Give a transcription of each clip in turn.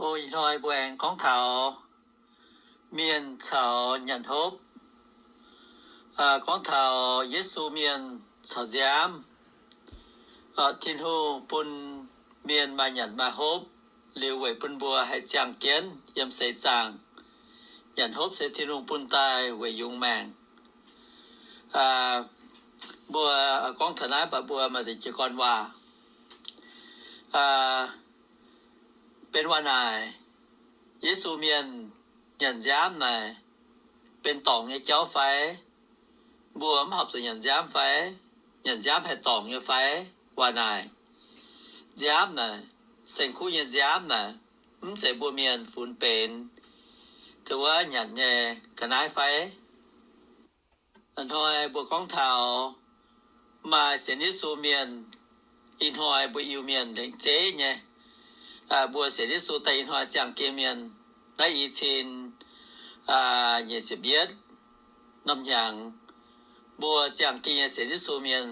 O, ih hnoi mbuo aengx gorngv taux mienh caux nyanc hopv. Gorngv taux Yesu mienh caux nziaamv. Tin-Hungh bun mienh maaih nyanc maaih hopv liuz weic bun mbuo haih ziangh jienv yiem seix zaangc. Nyanc hopv se Tin-Hungh bun daaih weic yungz maengc. Mbuo gorngv taux naaiv mv baac mbuo maaih deix jiez gorn waac. Benx waac naaic, Yesu mienh nyanc nziaamv naaic benx dorngc nyei jauv fai? Mbuo mv horpc zuqc nyanc nziaamv fai? Nyanc nziaamv haih dorngc nyei fai? Waac naaic, nziaamv naaic, saeng-kuv nyei nziaamv naaic, mv zeiz mbuo mienh funx benx, dongh wuov nyanc nyei ga'naaiv fai? Ih hnoi mbuo gorngv taux maaih sienx Yesu mienh, ih hnoi mbuo Iu-Mienh lengc jeiv nyei. Mbuo sienx Yesu daaih ih hnoi ziangh jienv mienh, naaiv i cin nyic ziepc yietv norm hnyangx, mbuo ziangh jienv nyei sienx Yesu mienh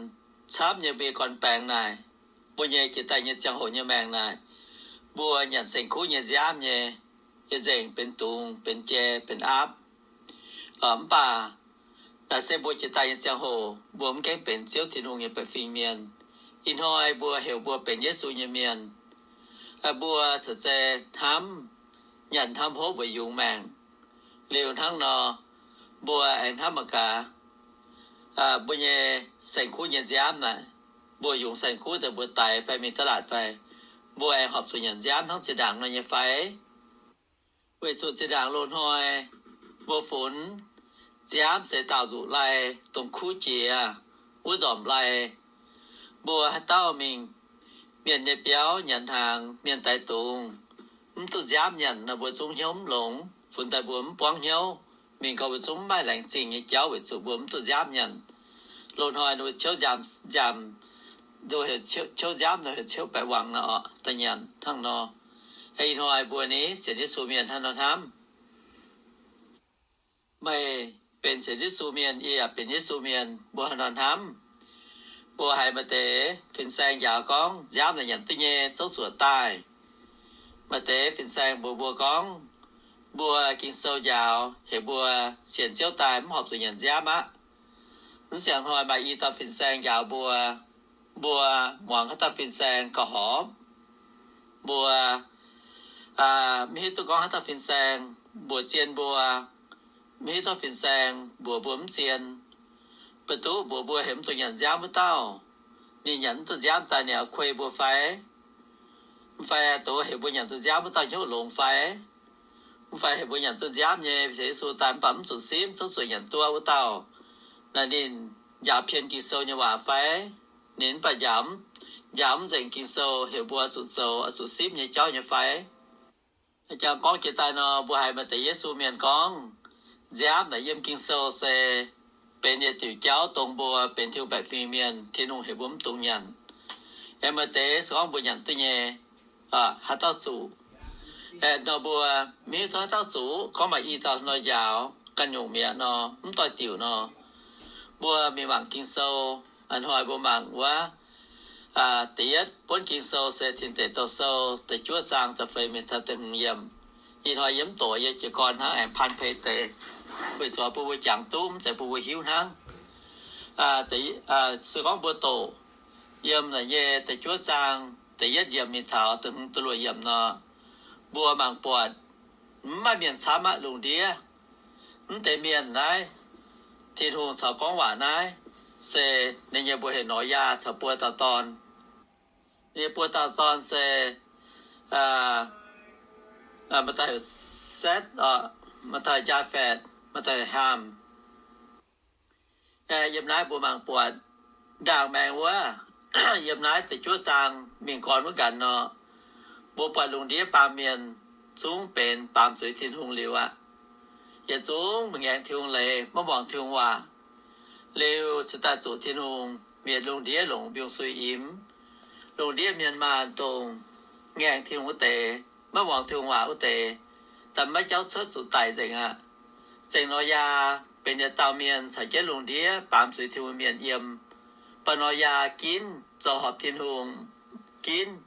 camv nyei mbuo gorn-baengx naaic, mbuo nyei jiex daaih nyei ziangh hoc nyei maengc naaic, mbuo nyanc saeng-kuv nyei nziaamv nyei, yie nzengc benx dungz, benx jai, benx aapv. Mv baac naaic se mbuo jiex daaih nyei ziangh hoc, mbuo mv gaengh benx Ziouv Tin-Hungh nyei baeqc fingx mienh. Ih hnoi mbuo heuc mbuo benx Yesu nyei mienh. Mbuo caux zei hnamv, nyanc hnamv hopv weic yungz maengc. Liuz hnangv nor, mbuo aengx hnamv mangc gaax, mbuo nyei saeng-kuv nyei nziaamv naaic, mbuo yungz saeng-kuv daaih mbuo daix fai mingh da'laatc fai, mbuo aengx horpc zuqc nyanc nziaamv hnangv zinh ndaangc nor nyei fai? Weic zuqc zinh ndaangc loz-hnoi mbuo funx nziaamv se daauh nzuqc lai, dongh kuv jiex wuov nzormc lai. Mbuo haaix dauh mingh mienh nyei biauv nyanc hnaangx, mienh daix dungz, mv duqv nziaamv nyanc nor, mbuo zungv hnyouv mv longx, funx daaih mbuo mv buangv hnyouv. Mingh gau mbuo zungv mv maaih laengz zingh nyei jauv weic zuqc mbuo mv duqv nziaamv nyanc. Loz-hnoi ninh mbuo ciouv nziaamv, nziaamv, ciouv nziaamv nor heuc ciouv baeqc wangc nor orqc, daaih nyanc hnangv nor. Ih hnoi mbuo ni sienx Yesu mienh hnangv nor hnamv. Meih benx sienx Yesu mienh, yie yaac benx Yesu mienh, mbuo hnangv nor hnamv. Mbuo haiz maaih deix fin-saeng njaaux gorngv nziaamv naaic nyanc duqv nyei, zouv zuoqc daaih. Maaih deix fin-saeng mbuox mbuo gorngv, mbuo Ging-Sou njaaux heuc mbuo sienx Ziouv daaih mv horpc zuqc nyanc nziaamv aqv. Mv siangx hnoi maaih i dauh fin-saeng njaaux mbuo, mbuo muangx haaix dauh fin-saeng gauh horpc. Mbuo mv hiuv duqv gorngv haaix dauh fin-saeng mbuox zien mbuo, mv hiuv duqv fin-saeng mbuox mbuo mv zien. Mv baac duqv mbuox mbuo heuc mv dungx nyanc nziaamv wuov dauh, ninh nyanc mv duqv nziaamv daaih ninh oix kuei mbuo fai? Mv fai duqv heuc mbuo nyanc duqv nziaamv wuov dauh hnyouv longx fai? Mv fai heuc mbuo nyanc duqv nziaamv nyei sienx Yesu daaih mv baac mv zuqc simv, zouv zuoqc nyanc duqv wuov dauh, naaiv ninh njaaux pien Ging-Sou nyei waac fai? Ninh mv baac njaaux, njaaux mv nzengc Ging-Sou heuc mbuo zuqc zoux, zuqc simv nyei jauv nyei fai? Jangx gorngv jiex daaih nor, mbuo haiz maaih deix Yesu mienh gorngv, nziaamv naaic yiem Ging-Sou se benx yietc diuc jauv dongh mbuo benx Tin-Hungh baeqc fingx mienh, Tin-Hungh heuc mbuo mv dungx nyanc. Aengx maaih deix se gorngv mbuo nyanc duqv nyei, haaix dauh zuqc. Nor mbuo mv hiuv duqv haaix dauh zuqc, gorngv maaih i dauh nor njaaux ganh nyungc mi'aqv nor, mv doix-diuc nor. Mbuo mingh mangc Ging-Sou, a'hnoi mbuo mangc wuov da'yietv buonv Ging-Sou se Tin Deic Douh Sou da'juov zaang da'feix mingh taux da'hmz yiemc. Ih hnoi yie mv doqc, yie jiez gorn hnangv, aengx pan peix deix, weic zuqc bun mbuo jangx duqv, mv zeiz bun mbuo hiuv hnangv. Se gorngv mbuo doqc yiem naaic nyei da'juov zaang da'yietv yiemc mingh taux da'hmz da'luoqc yiemc nor, mbuo mangc buatc mv maaih mienh camv aqv, lungh ndiev. Mv deix mienh naaiv, Tin-Hungh caux gorngv waac naaiv se ninh nyei mbuox heuc Noryaa caux buo dauh dorn. Ninh nyei buo dauh dorn se maaih dauh heuc Setv, maaih dauh Jaafetv, maaih dauh heuc Haam. Yiem naaiv mbuo mangc buatc ndaangc maengx wuov, yiem naaiv da'juov zaang mingh gorn wuov nqanx nor, mbuo buatc lungh ndiev baamh mienh zungv benx baamz zuiz Tin-Hungh liuz aqv. Yietc zungv ngaengc Tin-Hungh leiz, maiv muangx Tin-Hungh waac. Liuz cingx daaih zuqc Tin-Hungh mietc lungh ndiev longc mbiungc-suiv imx. Lungh ndiev mienh maanh dongh ngaengc Tin-Hungh wuov deix, maiv muangx Tin-Hungh waac wuov deix, daaih maiv jauv cuotv, zuqc daic nzengc aqv. Zengc Noryaa benx yietc dauh mienh caux jienv lungh ndiev baamz zuiz Tin-Hungh mienh yiem. Mv baac Noryaa ginv zoux horpc Tin-Hungh, ginv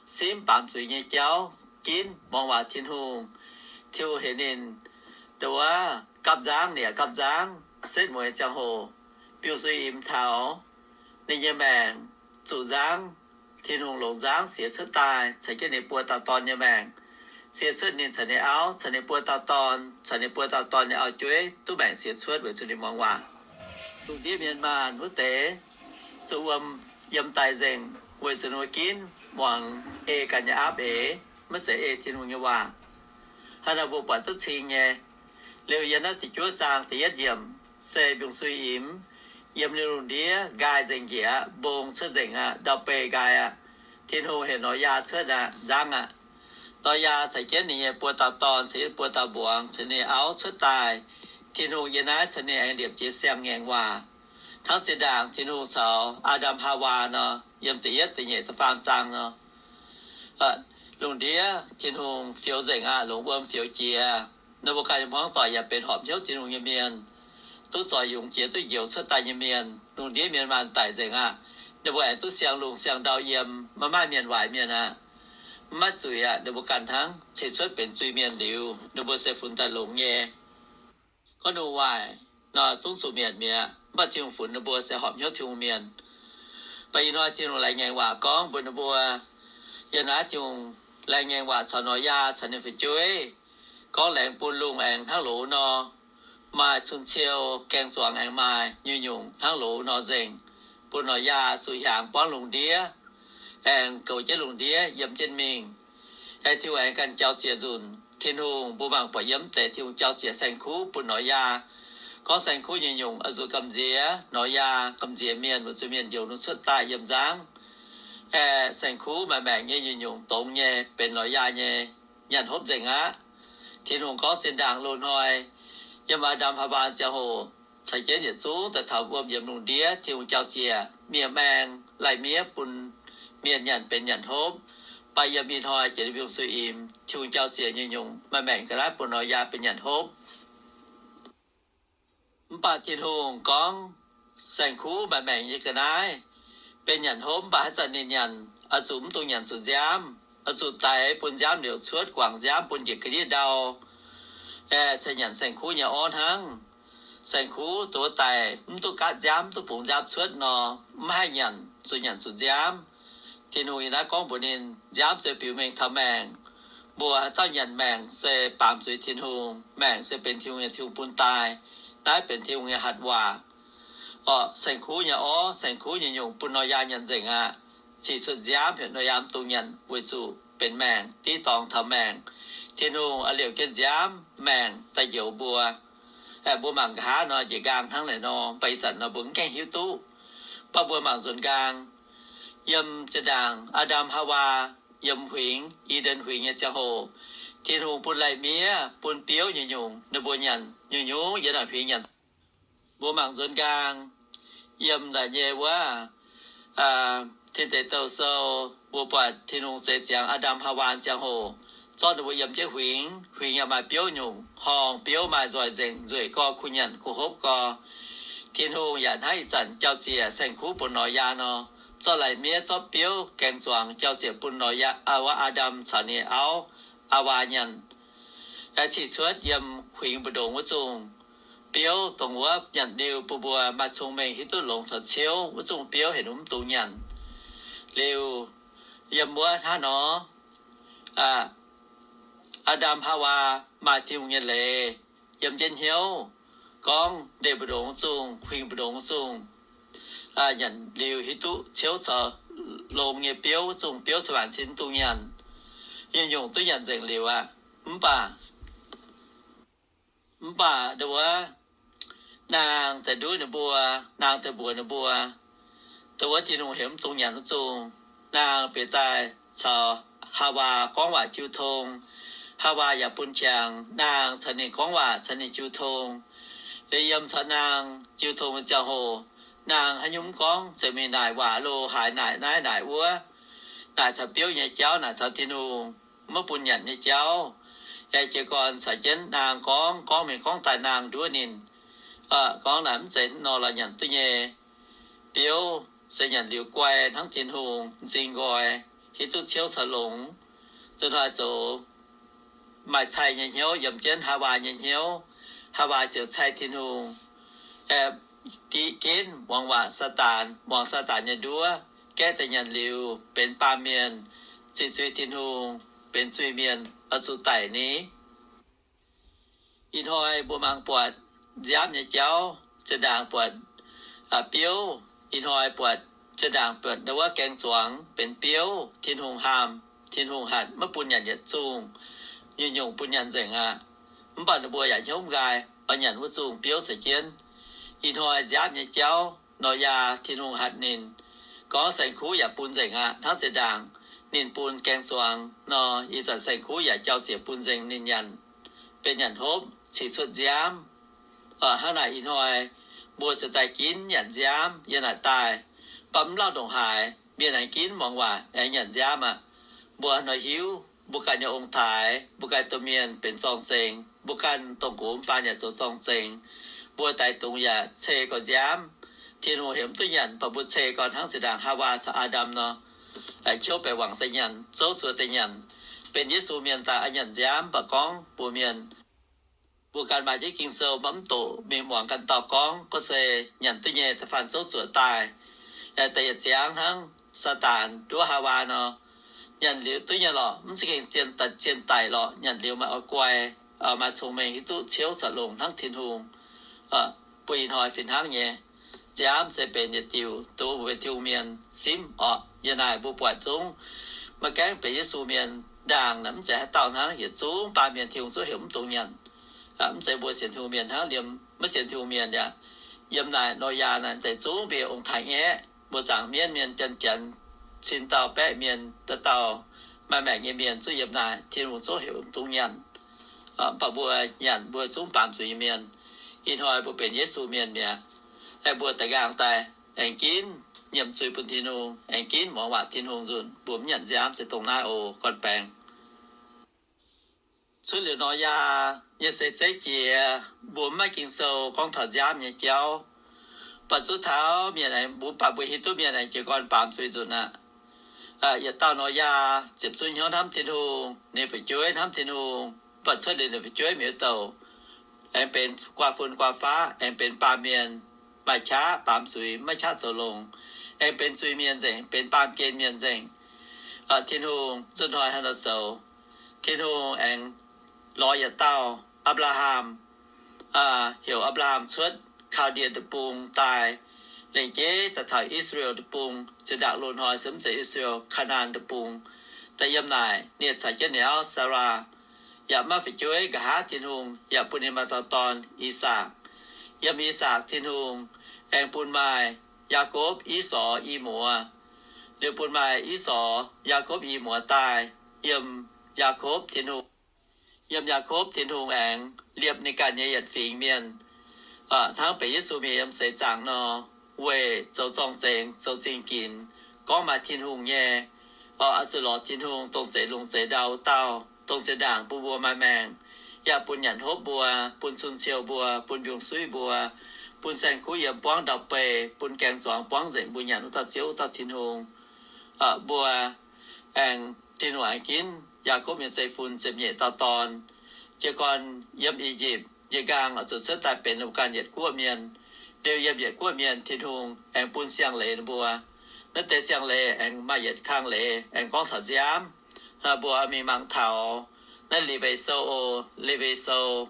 simv baamz zuiz nyei jauv, ginv muangx waac Tin-Hungh. Tin-Hungh heuc ninh, nduov, gapv nzangv, ninh yaac gapv nzangv. Setv mueiz ziangh hoc, biungh-suiv imx taux, ninh nyei maengc zuqc nzangv. Tin-Hungh longc nzangv siex cuotv daaih caux jienv ninh buo dauh dorn nyei maengc, siex cuotv ninh caux ninh auv caux ninh buo dauh dorn, caux ninh buo dauh dorn nyei auv-jueiv duqv maengc siex cuotv weic zuqc ninh muangx waac. Lungh ndiev mienh maanh wuov deix zuqc wuom yiem daic nzengc weic zuqc ninh mbuo ginv muangx ei ganh nyei aapv eix, maiv zeiz ei Tin-Hungh nyei waac. Hnangv naaiv mbuo buatc duqv cing nyei. Liuz yiem naaiv da'juov zaang da'yietv yiemc se mbiungc-suiv imx, yiem liuz lungh ndiev nqaai nzengc njiec aqv, mbong cuotv nzengc aqv, ndau-beih nqaai aqv. Tin-Hungh heuc Noyaa cuotv aqv, nzangv aqv. Noyaa caux jienv ninh nyei buo dauh dorn, caux jienv buo dauh mbuangz, caux ninh auv cuotv daaih. Tin-Hungh yiem naaiv caux ninh aengx liepc jiez siang-ngaengc waac, hnangv zinh ndaangc Tin-Hungh caux Aa^ndam Haawaa nor, yiem da'yietv, da'nyeic, da'faam zaang nor. Lungh ndiev Tin-Hungh fioux nzengc aqv, longc wuom fioux jiex. Ninh mbuo ganh nyei hmuangv doic yaac benx horpc hnyouv Tin-Hungh nyei mienh, duqv zoih yungz jiex, duqv njoux cuotv daaih nyei mienh. Lungh ndiev mienh maanh daic nzengc aqv, ninh mbuo aengx duqv siang-lungh siang-ndau yiem, maiv maaih mienh waaic mienh aqv. Maiv maaih zuiz aqv, ninh mbuo ganh hnangv ceix cuotv benx zuiz-mienh liuz, ninh mbuo se funx daaih longx nyei. Gorngv ninh mbuo waaic nor, zungv zuqc mietc mi'aqv. Mv baac Tin-Hungh funx ninh mbuo se horpc hnyouv Tin-Hungh mienh. Mv baac ih hnoi Tin-Hungh laengz ngaengc waac gorngv mbuox ninh mbuo, yiem naaiv Tin-Hungh laengz ngaengc waac caux Noyaa caux ninh fu'jueiv, gorngv laengz bun lungh aengx hnangv loz nor, maaih cun-ciou, gaeng-zuangx aengx maaih nyungc-nyungc hnangv loz nor nzengc, bun Noyaa zuqc hiaangx buangv lungh ndiev, aengx goux jienv lungh ndiev yiem jienv mingh. Aengx Tin-Hungh aengx ganh jauv-ziec nzunc. Tin-Hungh, mbuo mangc buatc yiem deix Tin-Hungh jauv-ziec saeng-kuv bun Noyaa. Gorngv saeng-kuv nyei nyungc oix zuqc gamh nziex Noyaa, gamh nziex mienh, weic zuqc mienh njoux ninh cuotv daaih yiem nzangv. Aeqv, saeng-kuv maaih maengc nyei nyungc-nyungc dongz nyei benx Noyaa nyei nyanc hopv nzengc aqv. Tin-Hungh gorngv zinh ndaangc loz-hnoi yiem Aa^ndam Haawaa ziangh hoc caux jienv yietc zungv daaih taux wuom yiemx lungh ndiev, Tin-Hungh jauv-ziec mienh maeng lai-miev bun mienh nyanc benx nyanc hopv. Mv baac yiem ih hnoi jiex liuz mbiungc-suiv imx, Tin-Hungh jauv-ziec nyei nyungc maaih maengc ga'naaiv bun Noyaa benx nyanc hopv. Mv baac Tin-Hungh gorngv, saeng-kuv maaih maengc nyei ga'naaiv benx nyanc hopv, mv baac haaix zanc ninh nyanc, oix zuqc mv dungx nyanc zuqc nziaamv, oix zuqc daix bun nziaamv liouc cuotv, guangc nziaamv bun njiec ga'ndiev ndau, aeqv, cingx nyanc saeng-kuv nyei orv hnangv. Saeng-kuv dongh wuov daaih mv duqv gaatv nziaamv, mv duqv bungx nziaamv cuotv nor, mv haih nyanc, zuqc nyanc zuqc nziaamv. Tin-Hungh yiem naaiv gorngv mbuox ninh, nziaamv se biux mengh taux maengc. Mbuo haaix dauh nyanc maengc se baamz zuiz Tin-Hungh. Maengc se benx Tin-Hungh nyei, Tin-Hungh bun daaih. Naaiv benx Tin-Hungh nyei hatc waac. Orqc, saeng-kuv nyei orv, saeng-kuv nyei nyungc bun Noyaa nyanc nzengc aqv. Ziqc cuotv nziaamv heuc Noyaa mv dungx nyanc weic zuqc benx maengc div dorngx taux maengc. Tin-Hungh oix liouc jienv nziaamv maengc daaih njoux mbuo. Aeqv, mbuo mangc nqa'haav nor, njiec nqaang hnangv naaic nor, mv baac ih zanc nor mbuo mv gaengh hiuv duqv. Mv baac mbuo mangc nzuonx nqaang, yiem zinh ndaangc Aa^ndam Haawaa yiem huingx, I^nden Huingx nyei ziangh hoc, Tin-Hungh bun lai-miev, bun biouv nyei nyungc ninh mbuo nyanc nyungc-nyungc yiem naaic huingx nyanc. Mbuo mangc nzuonx nqaang, yiem naaic nyei wuov Tin Deic Douh Sou, mbuo buatc Tin-Hungh zeix ziangx Aa^ndam Haawaa ziangh hoc, zorqv ninh mbuo yiem jienv huingx. Huingx yaac maaih biouv nyungc, horngh biouv maaih nzoih nzengc, nzueic gorx, kuh nyanc kuh hopv gorx. Tin-Hungh yaac hnangv ih zanc jauv-ziec saeng-kuv bun Noyaa nor, zorqv lai-miev, zorqv biouv gaeng-zuangx jauv-ziec bun Noyaa, wuov Aa^ndam caux ninh auv, Haawaa nyanc. Aeqv, ziqc cuotv yiem huingx mbu'ndongx wuov zungh biouv, dongh wuov nyanc liuz bun mbuo maaih cong-mengh hiuv duqv longx caux ciouv wuov zungh biouv heuc ninh mv dungx nyanc. Liuz, yiem wuov hnangv nor, Aa^ndam Haawaa maaih Tin-Hungh nyei leiz yiem jienv hnyouv, gorngv ndeic mbu'ndongx zungh, huingx mbu'ndongx zungh, nyanc liuz hiuv duqv ciouv caux longx nyei biouv, zungh biouv cin-maanc cin mv dungx nyanc. Nyungc-nyungc duqv nyanc nzengc liuz aqv. Mv baac, mv baac wuov naang daaih nduov ninh mbuo, naang daaih mbuox ninh mbuo, dongh wuov Tin-Hungh heuc mv dungx nyanc wuov zungh, naang bieqc daaih caux Haawaa gorngv waac jiu tong. Haawaa yaac bun qangx naang caux ninh gorngv waac, caux ninh jiu tong. Liuz yiem caux naang jiu tong nyei ziangh hoc, naang haaix nyungc mv gorngv, ziouc mingh naaic waac lo haaix, naaic naaiv naaic wuov, naaic taux biouv nyei jauv, naaic taux Tin-Hungh maiv bun nyanc nyei jauv. Aeqv, jiez gorn caux jienv naang gorngv, gorngv mingh gorngv daaih naang nduov ninh, gorngv naaic mv zeiz nor lorz nyanc duqv nyei. Biouv se nyanc liuz guai hnangv Tin-Hungh, m'zing nqoi, hiuv duqv ciouv caux longx. Nzunc hnoi zoux maaih cai nyei hnyouv yiem jienv Haawaa nyei hnyouv. Haawaa ziouc cai Tin-Hungh, diqv ginv muangx waac Saadaan, muangx Saadaan nyei nduov, gaeqv daaih nyanc liuz benx baamh mienh, ziqc zuiz Tin-Hungh, benx zuiz-mienh, oix zuqc daic ni. Ih hnoi mbuo mangc buatc nziaamv nyei jauv zinh ndaangc buatc biouv. Ih hnoi buatc zinh ndaangc buatc ndau wuov gaeng zuangx benx biouv. Tin-Hungh haamh, Tin-Hungh hatc maiv bun nyanc yietc zungh, nyungc-nyungc bun nyanc nzengc aqv. Mv baac ninh mbuo yaac hnyouv mv nqaai, oix nyanc wuov zungh biouv ceix jienv. Ih hnoi nziaamv nyei jauv, Noyaa, Tin-Hungh hatc ninh gorngv saeng-kuv yaac bun nzengc aqv. Hnangv zinh ndaangc ninh bun gaeng zuangx nor, ih zanc saeng-kuv yaac jauv-ziec bun nzengc ninh nyanc, benx nyanc hopv, cix cuotv nziaamv. Hnangv naaic ih hnoi mbuo ziouc daaih ginv nyanc nziaamv yiem naaic daaih, mv baac mv lauh ndongc haaix, mienh aengx ginv muangx waac aengx nyanc nziaamv aqv. Mbuo hnoi hiuv mbuo ganh nyei ong-taaix, mbuo ganh domh mienh benx zorng-zengx, mbuo ganh dongh gox mv baan yaac zoux zorng-zengx, mbuo daix dungz yaac cei gorx nziaamv. Tin-Hungh heuc mv duqv nyanc, baac mbuo cei gorx hnangv zinh ndaangc Haawaa caux Aa^ndam nor, qouv baeqc wangc daaih nyanc, zouv zuoqc daaih nyanc. Benx Yesu mienh daaih oix nyanc nziaamv, mv baac gorngv mbuox mienh, mbuo ganh maaih jienv Ging-Sou mv baac mv doqc, mingh muangx ganh dauh gorngv, gorngv se nyanc duqv nyei da'faanh zouv zuoqc daaih, da'yietc ziangx hnangv Saadaan nduov Haawaa nor, nyanc liuz duqv nyei lorqc, mv za'gengh zien daic lorqc. Nyanc liuz maaih oix guai, maaih cong-mengh hiuv duqv ciouv caux longx hnangv Tin-Hungh. Bun ih hnoi fih hnangv nyei, nziaamv se benx yietc diuc dongh mbuo benx Tin-Hungh mienh simv orqc. Yiem naaic mbuo buatc zungv maiv gaengh benx Yesu mienh ndaangc naaic mv zeiz haaix dauh hnangv, yietc zungv baamh mienh Tin-Hungh zungv heuc mv dungx nyanc. Mv zeiz mbuo sienx Tin-Hungh mienh hnangv, liemh maiv sienx Tin-Hungh mienh aqv. Yiem naaic Noyaa naaic deix zungv mbuo nyei ong-taaix-ngaeqv, mbuo zaangc mienv mienh, janx-janx, cin dauh, baeqv mienh, dauh dauh maaih maengc nyei mienh zungv yiem naaic, Tin-Hungh zungv heuc mv dungx nyanc. Mv baac mbuo nyanc, mbuo zungv baamz zuiz nyei mienh. Ih hnoi mbuo benx Yesu mienh mi'aqv. Aengx mbuo da'nqaang daaih aengx ginv nyiemc zuiz bun Tin-Hungh, aengx ginv muangx waac Tin-Hungh nzunc, mbuo mv nyanc nziaamv se dongh naaiv oc, gorn-baengx. Cuotv liuz Noyaa nyei seix zeiv jiex, mbuo mv maaih Ging-Sou gorngv taux nziaamv nyei jauv. Mv baac zuov taux mienh aengx, mbuo, mv baac mbuo hiuv duqv mienh aengx jiez gorn baamz zuiz nzunc aqv. Yietc dauh Noyaa ziepc zuoqv hnyouv hnamv Tin-Hungh, ninh fu'jueiv hnamv Tin-Hungh, mv baac cuotv liuz ninh fu'jueiv mi'aqv douc, aengx benx guaa fun guaa faqv, aengx benx baamh mienh, maaih qaqv baamz zuiz, maiv qaqv zoux longx, aengx benx zuiz-mienh nzengc, benx baamh gen mienh nzengc. Tin-Hungh nzunc hnoi haaix nor zoux? Tin-Hungh aengx lorz yietc dauh Apc^laa^ham, heuc Apc^laa^ham cuotv Kaa^ndie Deic-Bung daaih, lengc jeiv daaih taux I^saa^laa^en Deic-Bung, zinh ndaangc loz-hnoi se mv zeiz I^saa^laa^en, Kaa^naa^an Deic-Bung. Daaih yiem naaic ninh caux jienv ninh auv Saalaa yaac maiv fu'jueiv, nqa'haav Tin-Hungh yaac bun ninh maaih dauh dorn, I^sakc. Yiem I^sakc Tin-Hungh aengx bun maaih Yaakopv, I^sorx, I^muoz. Liuz bun maaih I^sorx, Yaakopv, I^muoz daaih. Yiem Yaakopv Tin-Hungh, yiem Yaakopv Tin-Hungh aengx liepc ninh ganh nyei yietc fingx mienh, hnangv benx Yesu mienh yiem seix zaangc nor, weic zoux zorng-zengx, zoux zingh ginx, gorngv maaih Tin-Hungh nyei. Oix zuqc lorz Tin-Hungh dongh zeix lungh zeix ndau wuov dauh, dongh zinh ndaangc bun mbuo maaih maengc, yaac bun nyanc hopv mbuo, bun cun-ciou mbuo, bun mbiungc-suiv mbuo, bun saeng-kuv yiem buangv ndau-beih, bun gaeng-zuangx buangv nzengc, mbuo nyanc wuov dauh Ziouv, wuov dauh Tin-Hungh. Mbuo aengx, Tin-Hungh aengx ginv Yaakopv nyei zeiv-fun ziepc nyeic dauh dorn. Jiez gorn yiem I^yipv, njiec-nqaang oix zuqc cuotv daaih benx ninh mbuo ganh yietc guoqv mienh. Liuz yiem yietc guoqv mienh Tin-Hungh aengx bun siang-leiz ninh mbuo. Naaiv deix siang-leiz aengx maaih yietc kang leiz aengx gorngv taux nziaamv. Mbuo mingh mangc taux naaiv Lewi Sou oc. Lewi Sou